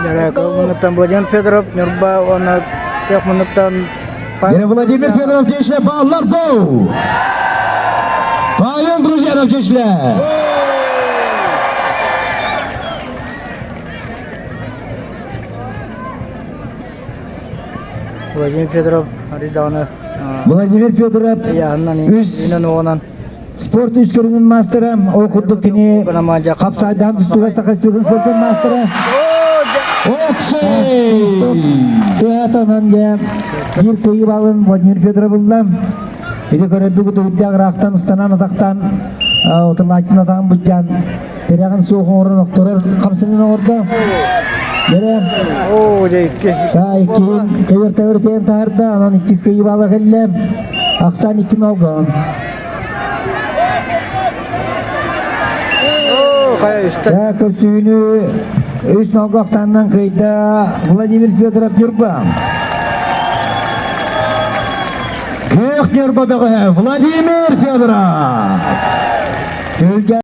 Муннуктан Владимир Федоров, Ньурба уонна Көх муннуктан Владимир Федоров чечле баллар доо! Павел Друзьянов чечле! Владимир Федоров арыйдаҕына Владимир Федоров үс спорт үс көрүҥүн маастара, ол курдук кини хапсайдаан тустууга Саха Республикатын спортун маастара. Оксей! Туһатанан дьэ биир кыайыы балын Владимир Федоров ылла. Ити көрөрбүт үрдээх ыраахтан ыстанан атахтаан отулааччын атаҕын быдьаан тирэҕин суох оҥорон охторор хамсанын оҥордо. Дэрэ. Оо, дьэ икки. Та иккиһин көйөр төгөр тиэн таһарда, онон иккис кыайыы баала кэллэ. Ахсаан икки нолгон. Оо, хайа үстэ. Та көрсүүнү үс нолго ахсаанынан кыайда Владимир Федоров Ньурба. Күөх Ньурба бөҕөһө Владимир Федоров. Түһүлгэ.